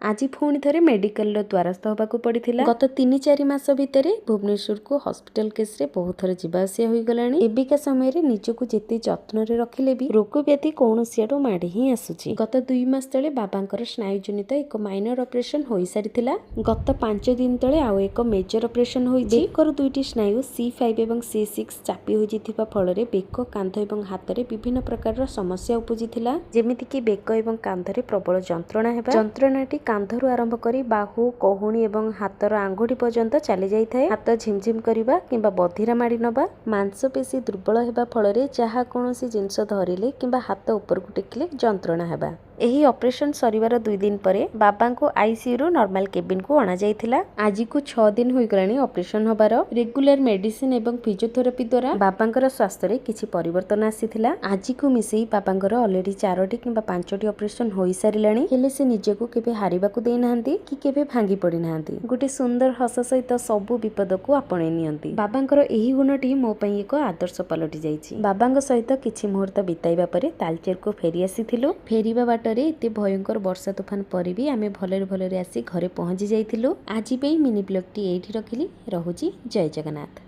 ଆଜି ପୁଣି ଥରେ ମେଡିକାଲର ଦ୍ୱାରସ୍ଥ ହେବାକୁ ପଡ଼ିଥିଲା। ଗତ 3-4 ମାସ ଭିତରେ ଭୁବନେଶ୍ୱରକୁ ହସ୍ପିଟାଲ କେସ୍ରେ ବହୁତ ଥର ଯିବା ଆସିବା ହୋଇଗଲାଣି। ଏବିକା ସମୟରେ ନିଜକୁ ଯେତେ ଯତ୍ନରେ ରଖିଲେ ବି ରୋଗ ବ୍ୟାଧି କୌଣସି ଆଡୁ ମାଡ଼ି ହିଁ ଆସୁଛି। ଗତ 2 ମାସ ତଳେ ବାବାଙ୍କର ସ୍ନାୟୁଜନିତ ଏକ ମାଇନର ଅପରେସନ ହୋଇସାରିଥିଲା। ଗତ 5 ଦିନ ତଳେ ଆଉ ଏକ ମେଜର ଅପରେସନ ହୋଇଛି। ବେକର ଦୁଇଟି ସ୍ନାୟୁ ସି5 ଏବଂ ସି6 ଚାପି ହୋଇଯାଇଥିବା ଫଳରେ ବେକ, କାନ୍ଧ ଏବଂ ହାତରେ ବିଭିନ୍ନ ପ୍ରକାରର ସମସ୍ୟା ଉପୁଜିଥିଲା। ଯେମିତିକି ବେକ ଏବଂ କାନ୍ଧରେ ପ୍ରବଳ ଯନ୍ତ୍ରଣା ହେବା। ଯନ୍ତ୍ରଣାଟି କାନ୍ଧରୁ ଆରମ୍ଭ କରି ବାହୁ, କହୁଣି ଏବଂ ହାତର ଆଙ୍ଗୁଠି ପର୍ଯ୍ୟନ୍ତ ଚାଲି ଯାଇଥାଏ। ହାତ ଝିମଝିମ କରିବା କିମ୍ବା ବଧିରା ମାଡ଼ି ନେବା, ମାଂସପେଶୀ ଦୁର୍ବଳ ହେବା ଫଳରେ ଯାହା କୌଣସି ଜିନିଷ ଧରିଲେ କିମ୍ବା ହାତ ଉପରକୁ ଟେକିଲେ ଯନ୍ତ୍ରଣା ହେବା। ଏହି ଅପରେସନ ସରିବାର 2 ଦିନ ପରେ ବାବାଙ୍କୁ ଆଇସିୟୁରୁ ନର୍ମାଲ କେବିନକୁ ଅଣାଯାଇଥିଲା। ଆଜିକୁ 6 ଦିନ ହୋଇଗଲାଣି ଅପରେସନ ହବାର। ରେଗୁଲାର ମେଡିସିନ ଏବଂ ଫିଜିଓଥେରାପି ଦ୍ୱାରା ବାବାଙ୍କର ସ୍ୱାସ୍ଥ୍ୟରେ କିଛି ପରିବର୍ତ୍ତନ ଆସିଥିଲା। ଆଜିକୁ ମିଶେଇ ବାବାଙ୍କର ଅଲରେଡି ଚାରୋଟି କିମ୍ବା ପାଞ୍ଚଟି ଅପରେସନ ହୋଇସାରିଲାଣି। ହେଲେ ସେ ନିଜକୁ କେବେ ହାରିବାକୁ ଦେଇନାହାନ୍ତି କି କେବେ ଭାଙ୍ଗି ପଡ଼ିନାହାନ୍ତି। ଗୋଟେ ସୁନ୍ଦର ହସ ସହିତ ସବୁ ବିପଦକୁ ଆପଣେଇ ନିଅନ୍ତି। ବାବାଙ୍କର ଏହି ଗୁଣଟି ମୋ ପାଇଁ ଏକ ଆଦର୍ଶ ପାଲଟି ଯାଇଛି। ବାବାଙ୍କ ସହିତ କିଛି ମୁହୂର୍ତ୍ତ ବିତାଇବା ପରେ ତାଲଚେରକୁ ଫେରି ଆସିଥିଲୁ। ଫେରିବା ବାଟରେ ଏତେ ଭୟଙ୍କର ବର୍ଷା ତୁଫାନ ପରେ ବି ଆମେ ଭଲରେ ଭଲରେ ଆସି ଘରେ ପହଞ୍ଚି ଯାଇଥିଲୁ। ଆଜି ପାଇଁ ମିନି ବ୍ଲଗଟି ଏଇଠି ରଖିଲି। ରହୁଛି, ଜୟ ଜଗନ୍ନାଥ।